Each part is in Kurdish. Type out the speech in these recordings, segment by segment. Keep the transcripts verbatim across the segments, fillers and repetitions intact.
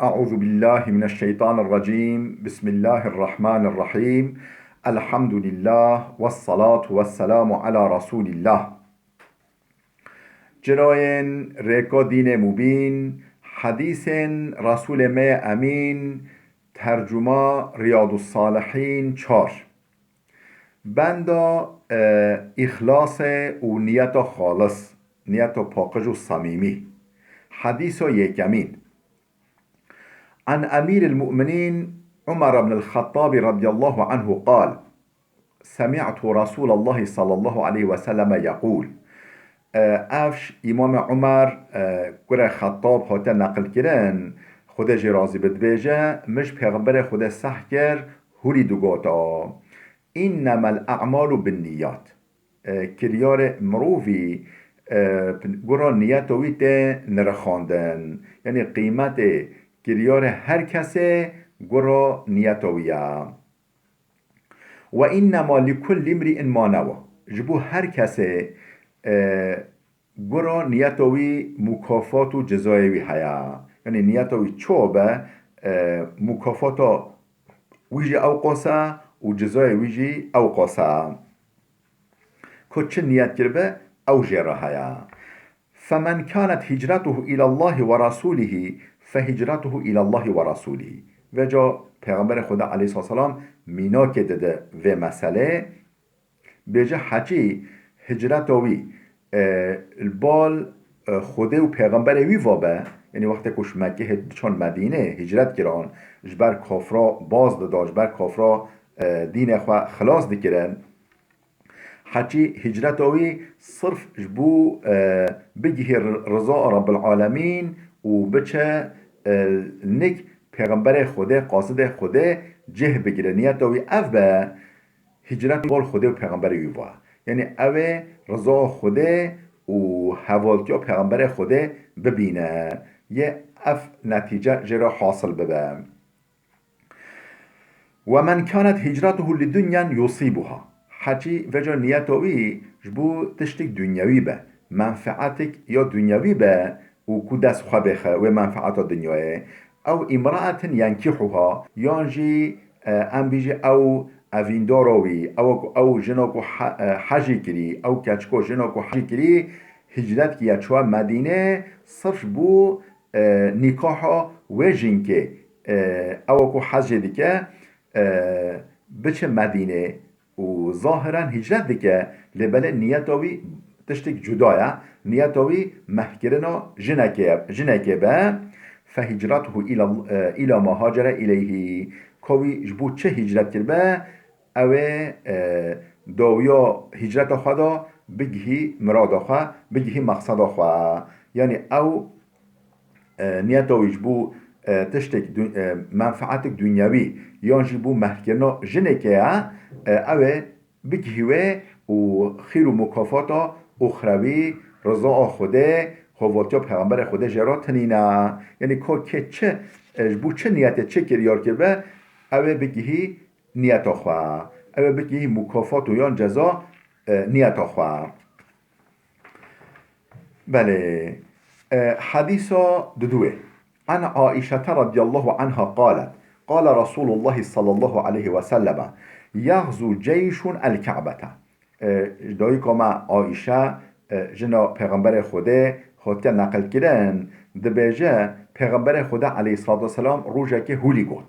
أعوذ بالله من الشيطان الرجيم. بسم الله الرحمن الرحيم. الحمد لله والصلاة والسلام على رسول الله. Cinayên rêka dînê mubîn, hedîsên Resûlê me yê Emîn, tercuma Riyadus Salihîn çar. Benda, e, îxlasê û niyeta xalis, niyeta paqij û samîmî. Hedîsa yekemîn. عن أمير المؤمنين عمر بن الخطاب رضي الله عنه قال: سمعت رسول الله صلى الله عليه وسلم يقول. E, ev ş-, Îmamê Umer, e, kurê Xettab hate neqilkirin, Xwedê jê razî be, dibêje, min ji Pêxemberê Xwedê seh kir, hûrî digota, "Înnemel a'malu binniyat." E, kiryarê mirovî, e, gura niyeta wî tê nirxandin. Yanî qîmetê kiryarê her kesê gura niyeta wî ye. "Ve innema li kulli imri'in ma newa." Ji bo her kesê, e, gura niyeta wî mukafat û cezayê wî heye. Yanî niyeta wî çawa be, e, mukafata wî jî ew qas e û cezayê wî jî ew qas e. Ku çi niyet kiribe, ew jê re heye. "Femen kanet hicretuhu ilallahi ve rasulihi, fe hicretuhu ilallahi ve rasulihi." Vêca Pêxemberê Xweda aleyhisselam mînakê dide vê meselê. Bêje, heçî hicreta wî, e, li bal, e, Xwedê û Pêxemberê wî va be, yanî wextê ku ji Mekkehê diçan Medînê hicret kiran, ji ber kafra baz dida, ji ber kafra, e, dînê xwe xilas dikirin. Heçî hicreta wî sirf ji bo, e, bigihî ri-, riza Rabbil Alemîn û biçe, e, nik Pêxemberê Xwedê, qasidê Xwedê cih bigire. Niyeta wî ev be, hicret bal Xwedê û Pêxemberê wî va. Yanî ew ê riza Xwedê û hevaltiya Pêxemberê Xwedê bibîne. Yê ev netîce jê re hasil bibe. "Ve men kanet hicretuhu li dunyen yusibuha." Heçî vêca niyeta wî ji bo tiştik dunyewî be, menfeetik ya dunyewî be û ku dest xwe bêxe wê menfeeta dinyayê. "Ew imraatin yenkihuha", yan jî, e, em bîjî ew evîndara wî, ew ku ew jina ku he-, e, hecî kirî, ew keçika jina ku hecî kirî, hicret kiye çûye Medînê, sirf ji bo e, nîkaha wê jinkê, e, ewa ku hez jê dike, e, biçe Medînê û zahiren hicret dike, lê belê niyeta wî tiştek cuda ye. Niyeta wî mehkirina jinekê ye, jinekê be, fe hicretuhu îla, e, îla ma hacere îleyhî. Ka wî ji bo çi hicret kiribe, ew ê, e, dawiya hicreta xwe de bigihî mirada xwe, bigihî mexseda xwe. Yanî ew, e, niyeta wî ji bo, e, tiştek dun-, e, menfeetek dunyewî yan jî bo mehkirina jinekê ye, e, ew ê bigihî wê û xîr û mukafata uxrewî, rizaa Xwedê, hovatiya Pêxemberê Xwedê jê re tinîne. Yanî ka kê çi, e, ji bo çi niyetê çi kiryar kiribe, ew ê bigihî niyeta xwe. Ew ê bigihî mukafat û yan ceza, e, niyeta xwe. Belê, e, hedîsa dudûyê. An Aîşete radiyallahu anha qalet, qala Resulullahi sallallahu aleyhi ve selleme, yexzu ceyşun el Ka'bete. E, dayika me Aîşe, e, jina Pêxemberê Xwedê hatiye neqil kirin, dibêje, Pêxemberê Xwedê aleyhissalatu vesselam rojekê hûlî got.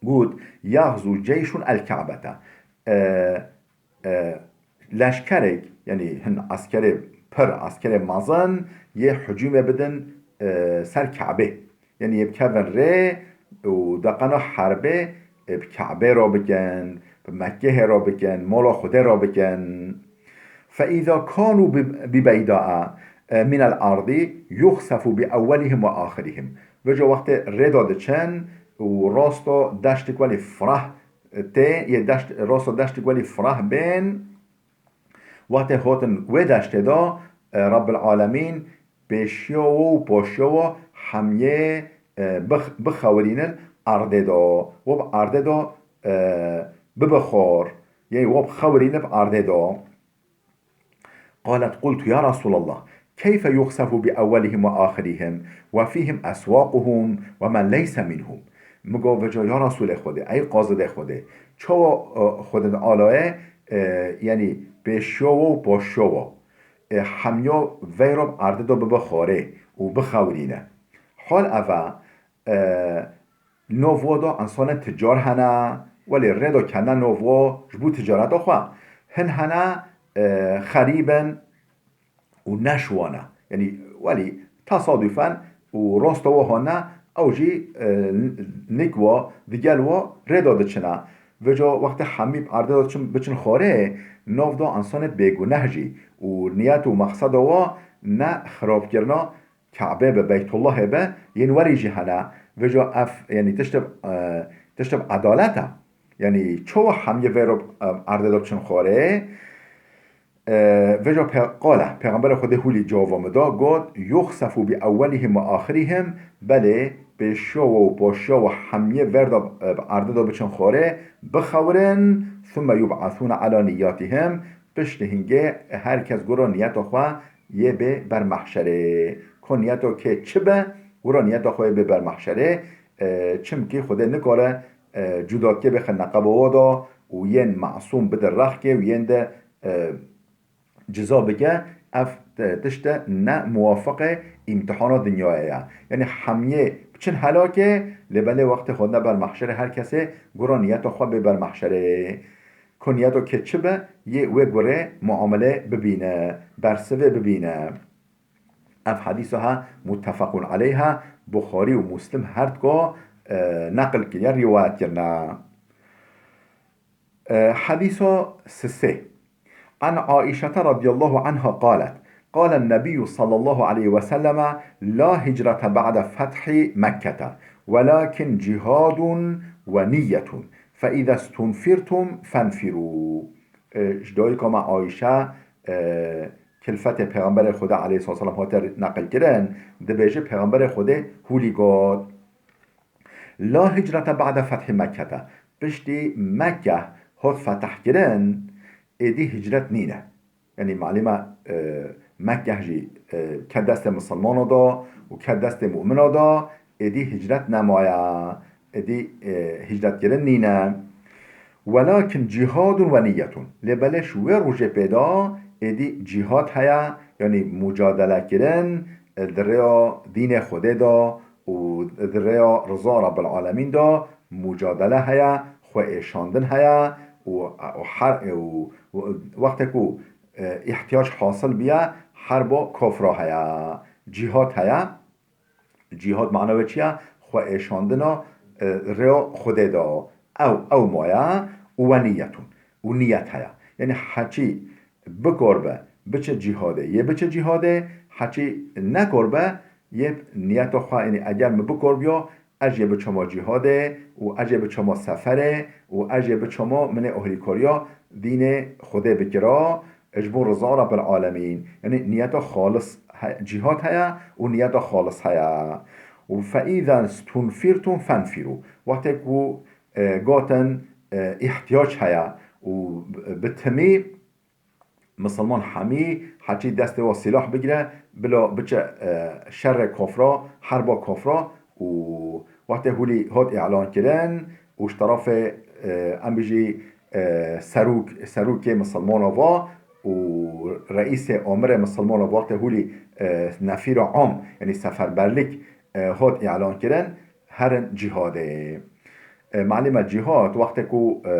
Got, "Yaxzu ceyşun el Ka'bete." E, e, leşkerek, yanî hin eskerê pir, eskerê mezin yê hicûmê bidin, e, ser Ka'bê. Yanî yê bikevin rê û deqena herbê, e, bi Ka'bê re bikin, bi Mekkehê re bikin, mala Xwedê re bikin. Fe îza kanu bi, bi beydaa, e, minel ardî yuxsefu bi ewwelihim ve axirihim. Vêca wextê rê de diçin û rasta deştik welî fireh tê, yê deşt, rasta deştik welî fireh bên, wextê hatin wê deştê de, e, Rabbil Alemîn pêşiya we û paşiya we hemiyê, e, bix-, bixewirînin erdê de. We bi erdê de, e, bibe xwar. Yê we bixewirîne bi erdê de. Qalet, qultu, ya Resulallah, كيف يخسف بأولهم وآخرهم وفيهم أسواقهم ومن ليس منهم؟ Min got, vêca ya Resûlê Xwedê, ey qazidê Xwedê, çawa, e, Xwedê di alayê, e, yanî pêşiya we û paşiya we, e, hemiya veyra bi erdê de bibe xwarê û bixewirîne? Hal ev e, e, nav wa da însanên ticar hene, welê rê da kene nav wa ji bo ticareta xwe. Hin hene, e, xerîb in û ne ji wan e. Yanî, welî tesadûfen û rasta wa hane, ew jî, e, nik wa, digel wa rê da diçine. Vêca wextê hemî bi erdê da çin, biçin xwarê, nav da însanê bêguneh jî û niyet û mexseda wa ne xirabkirina Kebê be, Beytullahê be, yên werî jî hene. Vêca ev, yanî tiştê, e, tiştê edalet e. Yanî çawa hemiyê veyra, e, erdê de biçin xwarê? E, vêca pe-, qale, Pêxemberê Xwedê hûlî cewaba min da, got, يخسف بأولهم وآخرهم, belê, pêşiya we û paşiya we hemiyê veyra, e, bi erdê de biçin xwarê, bixewirin, ثم يبعثون على نياتهم, piştî hingê her kes gora niyeta xwe yê bê ber mehşerê. Ko niyeta kê çi be, gora niyeta xwe yê bê ber mehşerê. E, çimkî Xwedê nikare, e, cudatkê bêxe neqeba wa da û yên masûm bide rexkê û yên de, e, ciza bike, ev t-, tişte ne muwafiqê îmtihana dinyayê ye. Yanî hemiyê biçin helakê, lê belê wextê xwe ne ber mehşerê her kesê gora niyeta xwe bê ber mehşerê. Ku niyeta kê çi be, yê wê gurê muamelê bibîne, bersivê bibîne. Ev hedîsa ha muttefequn aleyha, Buxarî û Muslim her duka, e, neqil kiriye, rîwayet kirine. E, hedîsa sisê. عن عائشة رضي الله عنها قالت: قال النبي صلى الله عليه وسلم: لا هجرة بعد فتح مكة، ولكن جهاد ونية، فإذا استنفرتم فانفروا. E, ji dayika me Ayşe, e, kilfetê Pêxemberê Xwedê aleyhisselam hate neqil kirin, dibêje Pêxemberê Xwedê hûlî got. La hicrete ba'de fethî Mekkete. Piştî Mekke hat fetih kirin, êdî hicret nîne. Yanî malûm e, e, Mekke jî, e, ke destê misilmana da û ke destê mumina da, êdî hicret nemaye, êdî, e, hicret kirin nîne. Welakin cihadun ve niyetun. Lê belê ji wê rojê pê de êdî cihad heye, yanî mucadele kirin, e, di rêya dînê Xwedê de û di rêya riza Rabbil Alemîn de mucadele heye, xwe êşandin heye û, û her, û, û wextê ku, e, îhtiyac hasil biye, herba kofra heye, cihad heye. Cihad mana wê çi ye? Xwe êşandina, e, rêya Xwedê de. Ew, ew maye û ve niyetun. Û niyet heye. Yanî heçî bikor be, biçe cihadê. Yê biçe cihadê, heçî nekor be, yê niyeta xwe, yanî eger min bikor biya, ez jê biçama cihadê û ez jê biçama seferê û ez jê biçama minê ohrîkariya dînê Xwedê bikira, ji bo riza Rabbil Alemîn. Yanî niyeta xalis he-, cihad heye û niyeta xalis heye. Û fe îzen stunfîrtum fenfîrû. Wextê ku, e, gotin, e, îhtiyac heye û bi, bi timî misilman hemî heçî destê wa sîlah bigire, bila biçe, e, şerê kofra, herba kofra û wextê hûlî hat îlan kirin û ji terefê, e, em bijî, e, serûk, serûkê misilmana va û reîsê amirê misilmana wextê hûlî, e, nefîra am, yanî seferberlik, e, hat îlan kirin, herin cîhadê. E, malûm e cîhad wextê ku, e,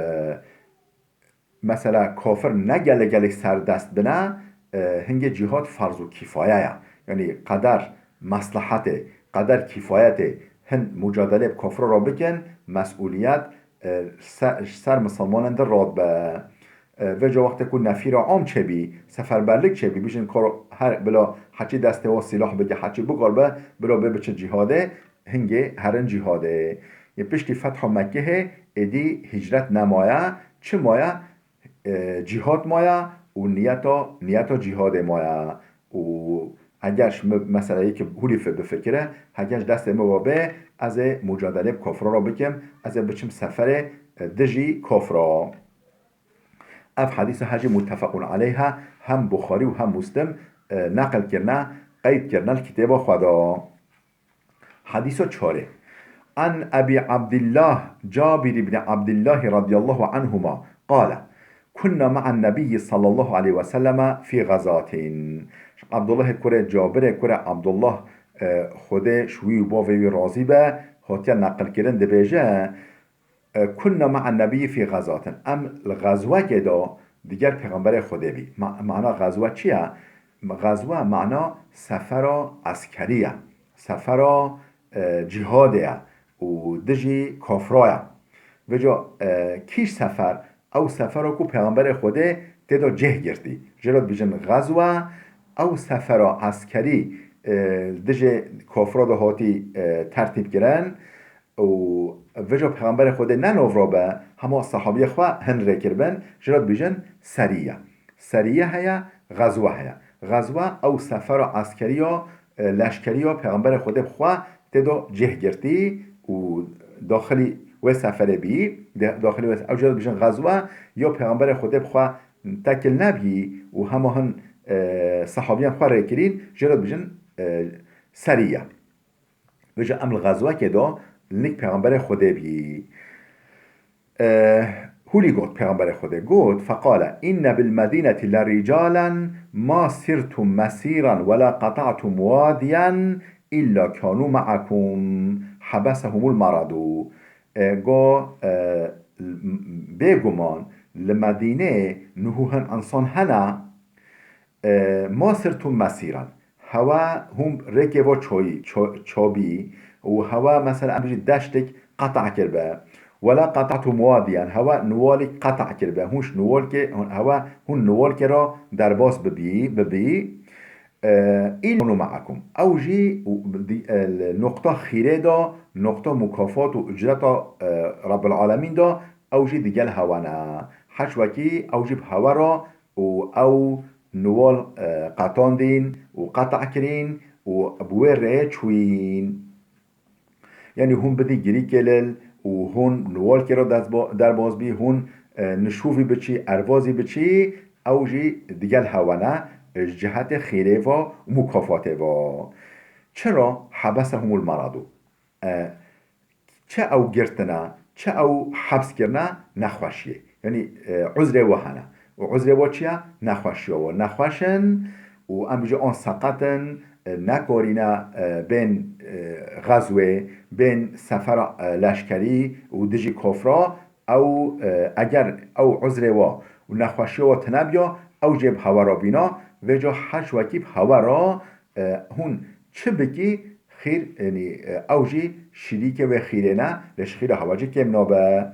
mesela kafir ne gelek gelek serdest bine, e, hingê cîhad ferz û kîfaye ye. Yanî qeder meslehetê, qeder kîfayetê hin mucadelê bi kofra re bikin, mesûliyet, e, se-, ji ser misilmanan de radibe. E, vêca wextê ku nefîra am çêbî, seferberlik çêbî, bijin kar her bila heçî destê wa sîlah bike, heçî bikar be, bila bê biçe cîhadê, hingê herin cîhadê. Yê piştî fetha Mekkehê êdî hicret nemaye. Çi maye? E, cîhad maye û niyeta, niyeta cîhadê maye. Û eger ji min, mesela yekî hûlî fi-, bifikire, heger ji destê min ve bê, ez ê mucadelê bi kofra re bikim, ez ê biçim seferê, e, dijî kofra. Ev hedîsa hejî muttefequn aleyha, hem Buxarî û hem Muslim, e, neqil kirine, qeyd kirine li kitêba xwe de. Hadîsa çarê. An Ebî Abdillah Cabir ibn Abdillahi radiyallahu anhuma qale, kunna ma'an nebiyyi sallallahu aleyhi ve selleme fî gazatin. Abdullahê kurê Cabirê kurê Abdullah, e, Xwedê ji wî û bavê wî razî be, hatiye neqilkirin dibêje, e, kunna ma'an nebiyyi fî gazatin. Em li gazwekê de digel Pêxemberê Xwedê bî. Ma-, mana gazwe çi ye? Gazwe mana sefera eskerî ye. Sefera, e, cîhadê ye û dijî kafra ye. Vêca, e, kîj sefer, ew sefera ku Pêxemberê Xwedê tê de cih girtî. Jê re dibêjin gazwe, ew sefera eskerî, e, dijê kafra de hatî, e, tertîb kirin. Û vêca Pêxemberê Xwedê ne navra be, hema sehabiyê xwe hin rê kiribin, jê re dibêjin seriye. Seriye heye, xezwe heye. Xezwe ew sefera eskeriya, e, leşkeriya Pêxemberê Xwedê bi xwe tê de cih girtî û daxilî wê seferê bî, de-, daxilî wê, ew jê re dibêjin xezwe, ya Pêxemberê Xwedê bi xwe tekil nebî û hema hin, e, sehabiyan xwe rê kirîn, jê re dibêjin, e, seriye. Vêca em li xezwekê de li nik Pêxemberê Xwedê bî. E, hûlî got, Pêxemberê Xwedê got, feqale, inne bil medînetî le rîcalen ma sirtum mesîran we la qeta'tum wadiyen illa kanu ma'akum hebesehumul maradu. E, go, e, bêguman li Medînê niho hin insan hene, E, ma sirtum mesîran. Hewa hûn rêkê va çoyî, ço-, çobî û hewa mesela em bijî deştek qeta kiribe. Wela qeta'tum wadiyan, hewa niwalek qeta kiribe. Hûn ji niwalkê, hûn, hewa hûn niwalkê ra derbas bibî, bibî. E, il kanu ma'akum. Ew jî û di-, e, li noqta xîrê de, noqta mukafat û ucreta, e, Rabbil Alemîn de, ew jî digel hewa ne. Heş wekî ew jî bi hewa re û ew niwal, e, qetandîn û qeta kirîn û bi wê rê çûyîn. Yanî hûn bidî girîkê lil û hûn niwalkê re destba-, derbas bî, hûn, e, nişûvî biçî, erbazî biçî, ew jî digel hewa ne, e, ji cihetê xêrê ve û mukafatê ve. Çira hebesehumul meradu? E, çi ew girtine, çi ew heps kirine, nexweşiyê. Yanî, e, uzrê we hene. Û uzrê we çi ye? Nexweşiya we. Nexweş in û em bijî an seqet in, e, nekarîne, e, bên, e, xezwê, bên sefera, e, leşkerî û dijî kofra, ew, e, eger ew uzrê we û nexweşiya we tune biya, ew jê bi hewa re bîna, vêca heş wekî bi hewa re, e, hûn çi bikî, Xîr, yanî, e, ew jî şirîkê wê xîrê ne, lê ji xîra hewa jî kêm nabe.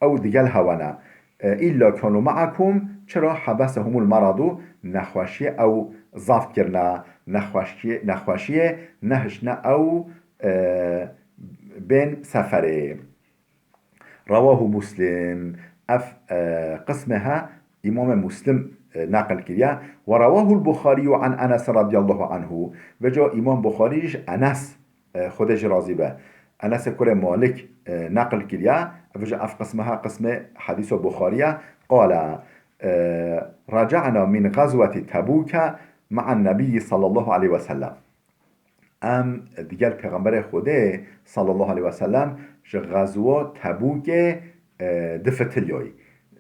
Ew digel hewa ne. E, illa kanu ma'akum, çira hebesehumul meradu, nexweşiyê ew zaf kirine, nexweşiyê, nexweşiyê nehiştine ew, e, bên seferê. Rewahu Muslim. Ev, e, qismê he Îmamê Muslim, e, neqil kiriye. Ve rewahul Buxarî an Enes radiyallahu anhu. Vêca Îmam Buxarî ji Enes, e, Xwedê jî razî be, Enesê kurê Malik, e, neqil kiriye. Vêca ev qismê he qismê hedîsa Buxarî ye. Qale, e, reca'na min gazweti Tebuke ma'an Nebiyyi sallallahu aleyhi ve sellem. Em digel Pêxemberê Xwedê sallallahu aleyhi ve sellem ji xezwa Tebûkê, e, difitilyoyî.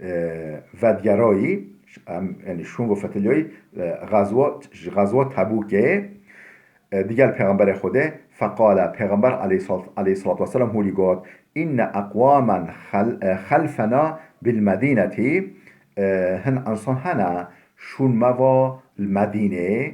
E, vedgerayî, em, yanî şûn ve fitilyoyî, e, xezwa, ji xezwa Tebûkê, e, digel Pêxemberê Xwedê, feqale, Pêxember aleyhissalat-, aleyhissalatu vesselam hûlî got, inne eqwamen xel-, e, xelfena bil medînetî, e, hin insan hene şûn me va li Medînê,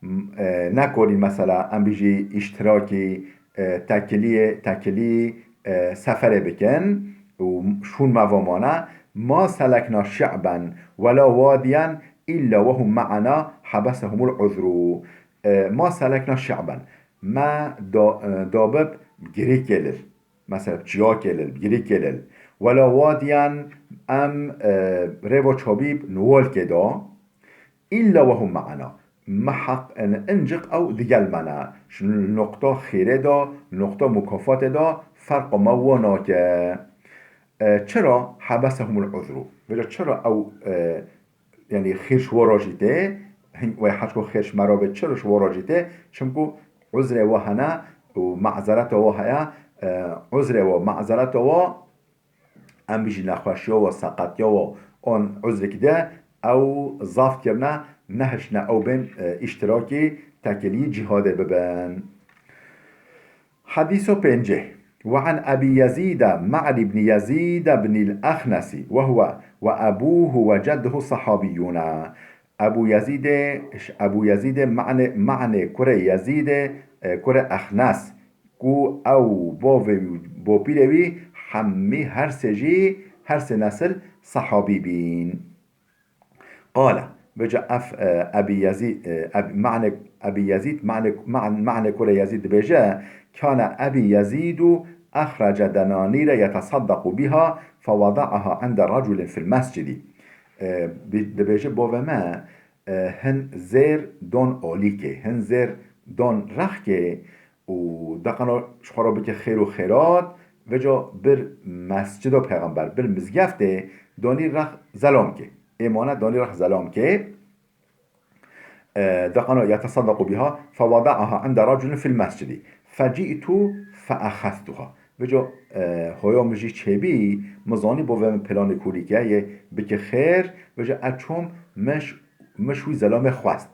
m-, e, nekorîn mesela em bijî îştirakî, e, tekiliyê, tekilî, e, seferê bikin û şûn me va mane, ma selekna şi'ben wela wadiyen illa ve hum ma'ana hebesehumul uzru. E, ma selekna şi'ben. Me da-, e, dabib girîkê lil. Mesela çiyakê lil, girîkê lil. Wela wadiyan em, e, rêva çabî niwalkê da, illa ve hum ma'ana. Meheq, yani, inciq ew digel me ne. Ji noqta xêrê da, noqta mukafatê da ferqa me wa nake. E, çira hebesehumul uzru? Vêca çira ew, e, yanî xîr ji we re jî tê, Hin wê hecko xêr ji me re bê, çi ji we re jî tê, çimku uzrê we hene û mazereta we heye, e, uzrê we, mazereta we, em bijî nexweşiya we, seqetiya we, an uzrek de ew zaf kirine, nehişne ew bên, e, îştirakî tekelî cîhadê bibin. Hadîso pêncê. Ve an Ebî Yezîde Me'lî bnî Yezîde bnîl Exnesî ve huwe ve ebûhu ve cedduhu sehabîyûne. Ebû Yezîdê, Ebû Yezîdê Me'nê, Me'nê kurê Yezîdê, e, kurê Exnes, ku ew bavê wî, bopîrê wî hemî her sê jî, her sê nesil sehabî bîn. Qale, vêca ev, e, Ebî Yezî-, e, Eb-, Me'nê, Ebî Yezîd, Me'nê, Me'nê kurê Yezîd dibêje, kâne Ebî Yezîdu exrece denanîre yetesaddequ bîha fewede'aha inde reculin fil mescidî. E, bi-, dibêje bavê me, e, hin zêr don olîkê, hin zêr don rexkê û deqeno ji xwe re bike xêr û xêrat, vêca bir mescida pêxember, bir mizgeftê donî rex zelamkê. Ê mane donî rex zelamkê. E, deqeno yetesaddequ bîha, fewede'aha inde reculin fil mescidî. Feci'tu feexeztuha. Vêca, e, hoya min jî çêbî, min zanî bavê min planê kûrî ke yê bike xêr, vêca ez çûm, min ş-, min ji wî zelamê xwest.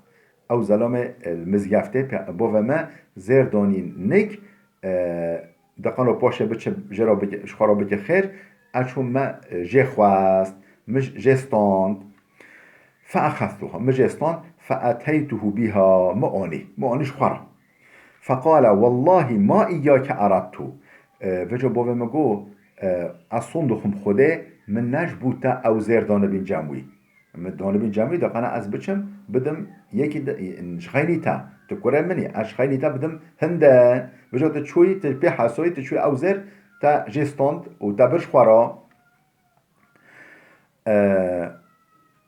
Ew zelamê, e, li mizgeftê pe-, bavê me zêr danî nik, e, deqeno paşê biçe jê re bike, ji xwe re bike xêr, ez çûm me, e, jê xwest, min j-, jê stand. Feexeztuha, min jê stand, feeteytuhu bîha, min anî, min anî ji xwe re. Feqale, wellahî ma îyake eradtu. E, vêca bavê min got, e, ez sond dixwim Xwedê, min ne ji bo te ew zêr danibîn cem wî. Min danibîn cem wî, deqena ez biçim, bidim yekî de, ji xeynî te. Tu kurê min î, ez ji xeynî te bidim hinde. Vêca tu çûyî, tu pê hesoyî, tu çûyî ew zêr te jê stand û te bir ji xwe re. E,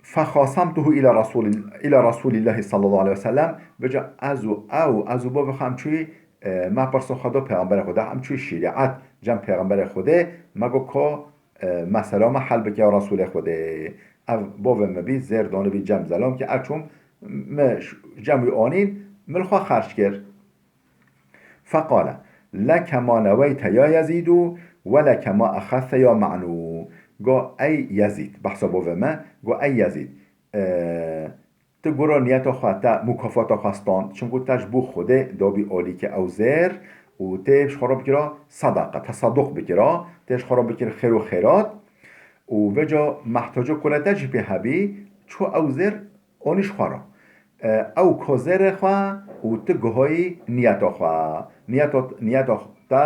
fexasamtuhu ila Rasulil-, ila Rasulillahî sallallahu aleyhi ve sellem. Vêca ez û ew, ez û bavê xwe em çûyî, e, me pirsa xwe da Pêxemberê Xwedê, em çûyî şerîet cem Pêxemberê Xwedê, me got ko, e, mesela me hel bike ya Resûlê Xwedê. Ev bavê me bî, zêr danibî cem zelamkê, ez çûm, min ş-, cem wî anîn, min li xwe xerc kir. Feqale, leke ma neweyte ya Yezîdû, we leke ma exezte ya Me'nû. Got, ey Yezîd, behsa bavê me, got, ey Yezîd, e, tu gora niyeta xwe, te mukafata xwe stand, çimku te ji bo Xwedê dabî alîkê ew zêr û tê ji xwe re bikira sedaqa, tesadduq bikira, tê ji xwe re bikir xêr û xêrat û vêca mehtaca kure te jî pê hebî, çû ew zêr anî ji xwe re. E, ew ka zêrê xwe û tu guhayî niyeta xwe. Niyeta, niyeta te,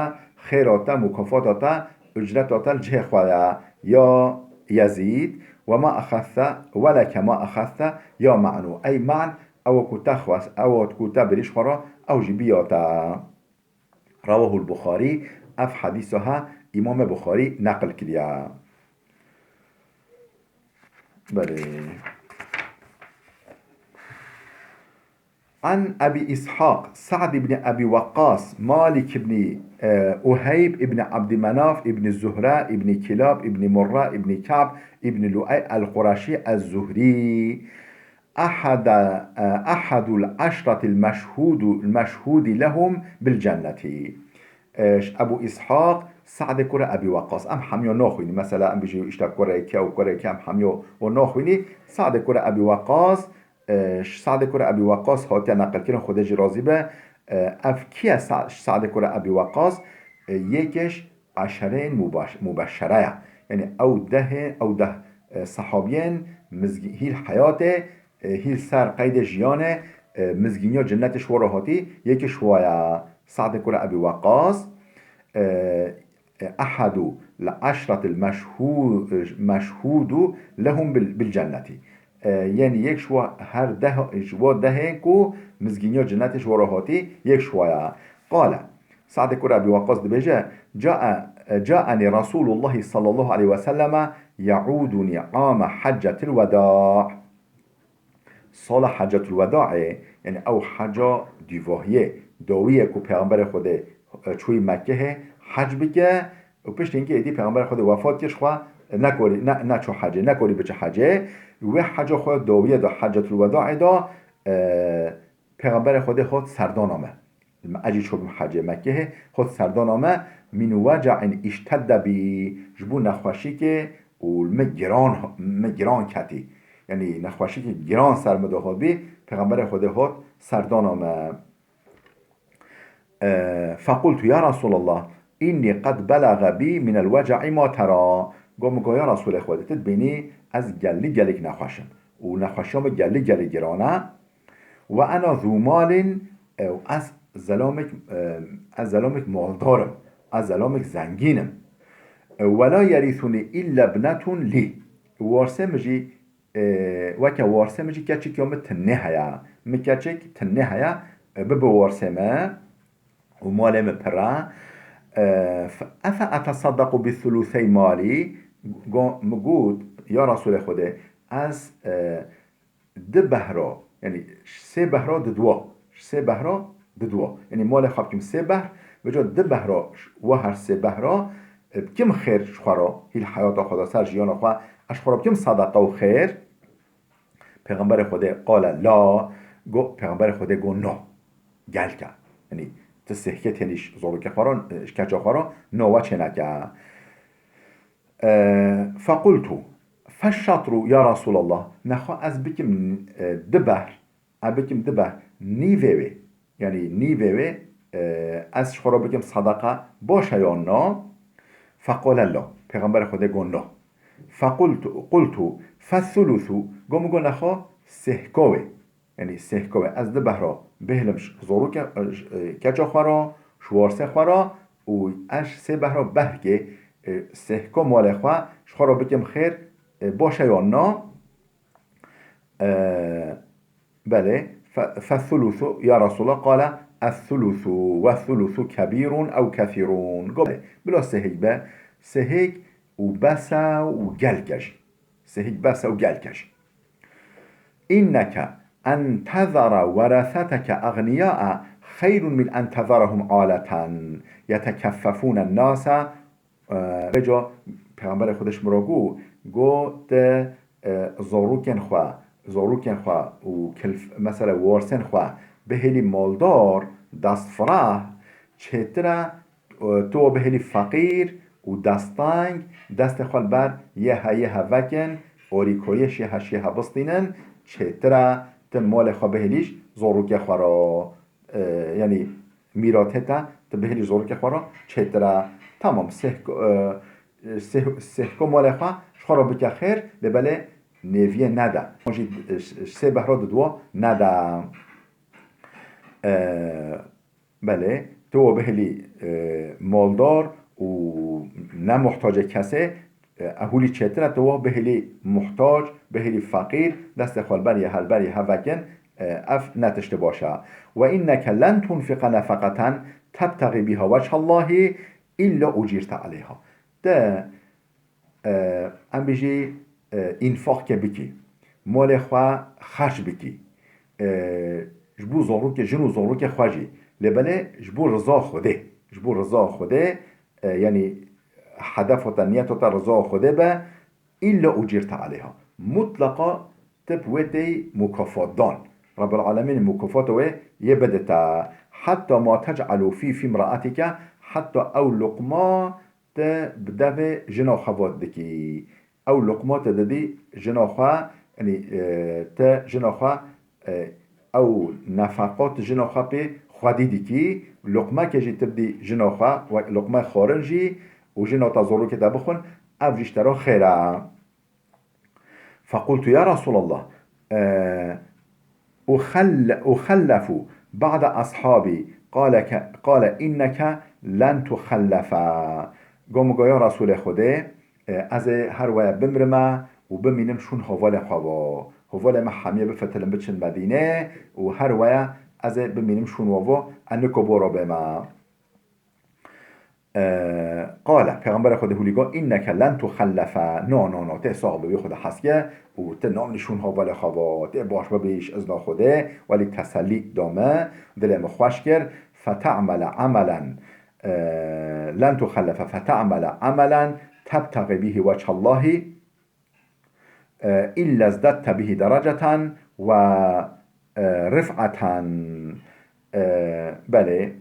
xêra te, mukafata te, ucreta te li cihê xwe ye. Ya Yezîd, we ma exezte, we leke ma exezte, ya Me'nû. Ey Me'n, ew ku te xwest, ew ku te birî ji xwe re, ew jî biya te. Rewahul Buxarî, ev hedîsa ha Îmamê Buxarî neqil kiriye. Belê. An Ebî Îshaq, Sa'd ibn Ebî Weqqas, Malik ibn, e, Uheyb ibn Abdî Menaf ibn Zuhre ibn Kilab ibn Murre ibn Ka'b ibn Lu'ey el-Qureşî ez-Zuhrî. Ehada, e, ehadul eşretil meşhudu, meşhudi lehum bil cenneti. E, ş-, Ebu Îshaq, Sa'dê kurê Ebî Weqqas. Em hemiya naxwînî. Mesela, em bijî îşte kurê ke û kurê ke em hemiya o naxwînî. Sa'dê kurê Ebî Weqqas, e, ş-, Sa'dê kurê Ebî Weqqas hatiye neqilkirin, Xwedê jî razî be. E, ev kî ye Sa-, Sa'dê kurê Ebî Weqqas? E, yekê ji eşereyên mubaş-, mubeşere ye. Yanî ew dehê, ew deh, e, sehabiyên mizgî-, hîl heyatê, e, hîl ser qeydê jiyanê, e, mizgîniya cennetê ji we re hatî, yekê ji wa ye. Sa'dê kurê Ebî Weqqas, e, e, ehadu li eşretil meşhû-, e, meşhûdu lehum bil, bil cennetî. E, yanî yek ji wa her deh, ji wa dehê ku mizgîniya cennetê ji we re hatî, yek ji wa ye. Qale, Sa'dê kurê Ebî Weqqas dibêje, "Cae-, caenî Resûlullahî sallallahu aleyhi ve selleme ye'ûdunî ame heccetil weda." Sala Heccetul Wedaê, yanî ew heca dûvahiyê, dawiyê ku Pêxemberê Xwedê, e, çûyî Mekkehê hec bike û piştî hingê êdî Pêxemberê Xwedê wefat kir, ji xwe nekorî, ne, neçû hecê, nekorî biçe hecê. Wê heca xwe dawiyê de, Heccetul Wedaê de, Pêxemberê Xwedê hot serdana me. Me ecî çûbim hecê Mekkehê, hot serdana me, min weca'in iştedde bi, ji bo nexweşîkê û li min giran, min giran ketî. Yanî nexweşîkê giran ser min de hot bî, Pêxemberê Xwedê hot serdana me. E, fequltu ya Resulallah, inni qed belage bi minel weca'i ma tera. Got min, got ya Resulê Xwedê, tu dibînî ez gelî gelîk nexweş im. Û nexweşiya min gelî gelî giran e. Ve ena zû malin, e, û ez zelamek, e, ez zelamek maldar im. Ez zelamek zengîn im. E, ve la yerîsunî illa ibnetun lî. Warsê min jî, e, weke warsê min jî keçik ya min tinê heye. Min keçik tinê heye, e, bibe warsê min û malê min pir e. E, fe-, efe eteseddequ bi thuluthey malî, go-, min got, ya Resulê Xwedê, ez, e, di behra, yanî sê behra diduwa, sê behra diduwa. Yanî malê xwe bikim sê behr, vêca di behra, wa her sê behra, e, bikim xêr ji xwe re, hîl heyata xwe de, ser jiyana xwe, ez ji xwe re bikim sedeqa û xêr. Pêxemberê Xwedê qale la, go, Pêxemberê Xwedê go no. Gelke. Yanî tu sêhkê tênî ji zorokê xwe re, ji keça xwe re, no we çêneke. E, fequltu, feşşatru ya Resulallah, nexwe ez bikim, e, di behr, ez bikim di behr, nîvê wê, yanî nîvê wê, e, ez ji xwe re bikim sedeqa, baş e yan na? Feqale la, Pêxemberê Xwedê go no. Fequltu, qultu, fethulusu, go min go nexwe sêhka wê. Yanî sêhka wê. Ez di behra bihêlim ji zorokê, e, ji, e, keça xwe re, ji warsê xwe re û ez sê behra behrkê, e, sêhka malê xwe ji xwe re bikim xêr, e, baş e yan na? E, belê. Fe, fethulusu, ya Resulallah, qale, ethulusu ve thulusu kebîrun ew kethîrun. Go, belê, bila sêhik be, sêhik û bes e û gelke jî. Sêhik bes e û gelke jî. İnneke en tezara wereseteke agniya'a xeyrun min en tezarahum aleten yetekeffefunen nase. E, vêca Pêxemberê Xwedê ji min re got, got, e, zorokên xwe, zorokên xwe û kilf-, mesela warsên xwe bihêlî maldar, destfireh, çêtir e, tu wa bihêlî feqîr û desteng, destê xwe li ber yê he, yê he vekin, orîkoyê şê he, şê he bistînin, çêtir e, tu malê xwe bihêlî ji zorokê xwe re, e, yanî mîratê te, tu bihêlî ji zorokê xwe re çêtir e. Tamam, sêhko, e, sêh-, sêhko malê xwe ji xwe re bike xêr, lê belê nêviyê nede. Jî, e, sê behra diduwa nede. E, Belê, tu wa bihêlî, e, maldar û ne muhtacê kesê, e, ehûlî çêtir e, tu wa bihêlî muhtac, bihêlî feqîr, destê xwe li ber yê he, li ber yê he vekin, e, ev ne tiştê baş e. Ve inneke len tunfiqe nefeqeten tebtexî biha weçhallahî illa ucîrte aleyha. Te e, em bêjî, e, înfaqkê bikî, malê xwe xerc bikî, e, ji bo zorokê, jin û zorokê xwe jî, lê belê ji bo riza Xwedê, ji bo riza Xwedê, e, yanî hedefa te, niyeta te riza Xwedê be, îlla ucîrte aleyha. Mutleqa tu bi wê têyî mukafat dan. Rabbul Alemîn mukafata wê yê bide te. Hetta ma tec'elu fî, fî imraetike, hetta ew luqma tu bi devê jina xwe vat dikî. Ew luqma tu didî jina xwe, yanî, e, tu jina xwe, e, ew nefeqa tu jina xwe pê xwedî dikî, luqmekê jî tu bidî jina xwe, wek luqmeyê xwarin jî û jina te zorokê te bixwin, ev jî ji te re xêr e. Fequltu ya Resulallah, e, uxell-, uxellefu ba'de ashabî, qale ke-, qale inneke len tuxellefe. Go min go ya Resulê Xwedê, e, ez ê her waya bimrime û bimînim şûn hevalê xwe ve. Hevalê me hemiyê bifetilin biçin Medînê û her waya ez ê bimînim şûn we ve, ez niko bo re bême. E, qale, Pêxemberê Xwedê hûlî got, "Inneke len tuxellefe." No, no, no, tê sax bibî, Xwedê hez ke û tu namînî şûn hevalê xwe ve, tê baş bibî ji izna Xwedê, welî tesellî da min, dilê min xweş kir, "Fete'mele emelen, e, len tuxellefe, fete'mele emelen tebtexî bihî weçhallahî." E, illa zdedte bihi dereceten ve E, rif'eten, e, belê,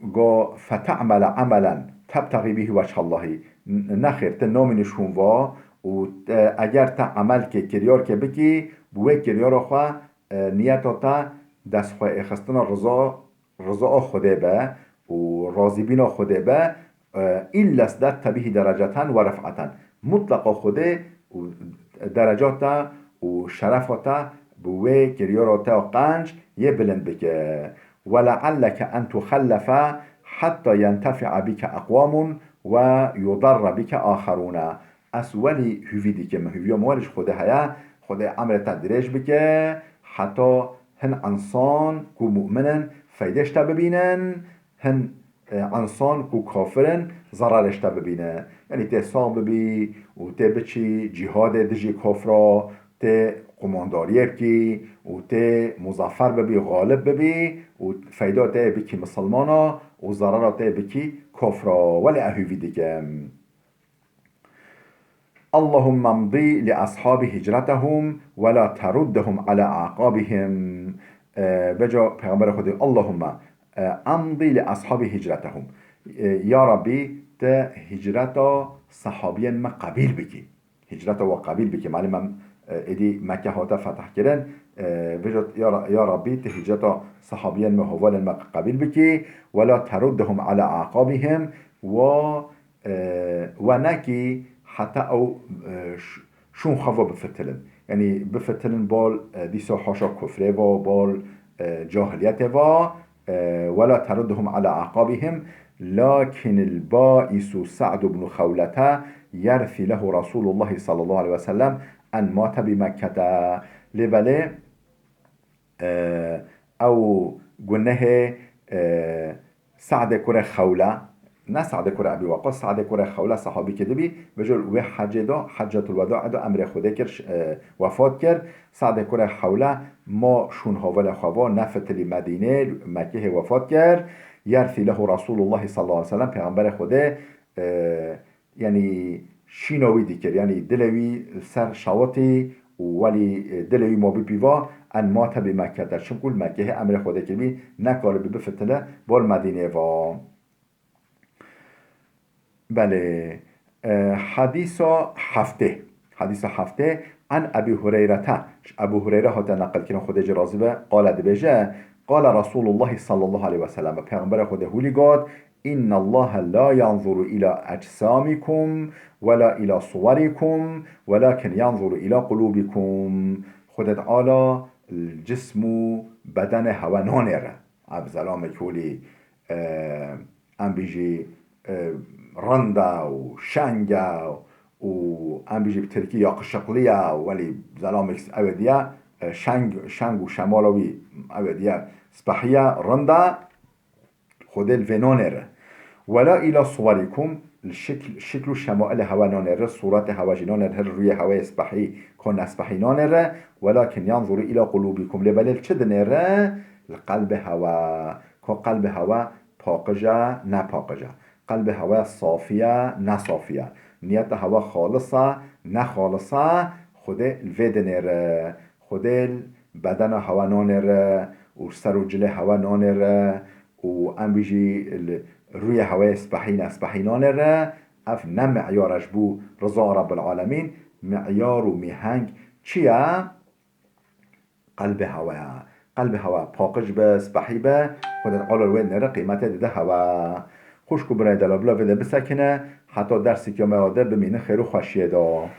go feta'mele amelen tebtagî bihî weçhallahî. N-, nexêr, ti namînî şûn va û, e, eger te emelkê, kiryarkê bikî, bi wê kiryara xwe, e, niyeta te dest xwe êxistina riza, riza a Xwedê be û razîbîna Xwedê be, e, illa zdadte bihî dereceten ve rif'eten. Mutleqa Xwedê û dereca te û şerefa te bi wê kiryara te qenc yê bilind bike. Ve lealleke en tuxellefe hetta yentefi'a bike eqwamun ve yudarra bike axerûne. Ez welî hûvî dikim, hûviya min welî ji Xwedê heye, Xwedê emrê te dirêj bike, heta hin insan ku mu'min in, feydê ji te bibînin, hin, e, insan ku kafir in, zerarê ji te bibîne. Yanî tê sax bibî û tê biçî cîhadê dijî kafra, tê qumandariyê bikî û tê muzafer bibî, xalib bibî û feyda te bikî misilmana û zerara te bikî kafra. Welê ez hûvî dikim. Allahumme mdi li ashabi hicretehum ve la teruddehum ala aqabihim. E, veca Peyxemberê Xwedê, Allahumme, e, emdi li ashabi hicretehum. E, ya Rabbî, te hicreta sahabiyên me qebîl bikî. Hicreta we qebîl bikî. Malum em, e, êdî Mekke hate fetih kirin. E, veca, ya Ra-, ya Rabbî, te hicreta sahabiyên me, hevalên me qebîl bikî. Ve la teruddehum ala aqabihim. Wa e, we nekî heta ew, e, ş-, şûn xwe ve bifitilin. Yanî bifitilin bal, e, dîsa haşa kufrê ve, bal, e, cahiliyetê ve, e, ve la teruddehum ala aqabihim, lakin el baisu Sa'd ibn Xewlete yersi lehu Resulullah sallallahu aleyhi ve sellem en mate bi Mekkete. Lê belê, e, ew gunehê, e, Sa'dê kurê Xewle, ne Sa'dê kurê Ebî Weqqas, Sa'dê kurê Xewle sehabîkê dibî, veca wê hecê de, Heccetul Wedaê de emrê Xwedê kir, ş-, e, wefat kir. Sa'dê kurê Xewle ma şûn hevalê xwe va, nefitilî Medînê, Mekkehê wefat kir. Yersî lehu Resulullah sallallahu aleyhi ve sellem, Peyxemberê Xwedê, e, yanî şîna wî dikir, yanî dilê wî ser şawitî û welî, e, dilê wî ma bî pîva, en mate bi Mekkete. Çimkû li Mekkehê emrê Xwedê kiribî, nekaribî bifitile bol Medînê va. Belê, e, hadîsa heftê. Hadîsa heftê, en Ebî Hureyrete, ji Ebû Hureyre hate neqilkirin, Xwedê jê razî be, qale dibêje, qale Resulullah sallallahu aleyhi ve sellem, Peyxemberê Xwedê hûlî got, İnna Allahe la yanzuru ila ecsamîkum ve la ila suwerikum, welakin yanzuru ila qulûbîkum. Xwedê Teala li cism û bedenê hewe nanêre. Ev zelamekî holî, e, em bîjî, e, rind e û şeng e û em bîjî bi tirkî yakışıklı ye, welî zelamekî ew ê diye, e, şeng, şeng û şemala wî ew ê diye spehî ye, rind e. Xwedê li vê nanêre. Wela îla suwerikum, li şikl, şikl û şemailê hewe nanêre, sûretê hewe jî nanêre, her rûyê hewe yê spehî, ko nespehî nanêre, welakin yanzuru îla qulûbikum. Lê belê li çi dinêre? Li qelbê hewe. Ko qelbê hewe paqij e, ne paqij e. Qelbê hewe safî ye, ne safî ye. Niyeta hewe xalis e, ne xalis e. Xwedê li vê dinêre. Xwedê li bedena hewe nanêre û ser û cilê hewe nanêre û em bîjî li rûyê hewe yê spehî ne spehî nanêre. Ev ne meyar e ji bo riza Rabbil Alemîn. Meyar û mîheng çi ye? Qelbê hewe ye. Qelbê hewe paqij be, spehî be, Xwedê Teala li wê dinêre qîmetê dide hewe. Xwişk û birayê delal, bila vê de bisekine, heta derseke me ya de bimînin xêr û xweşiyê de.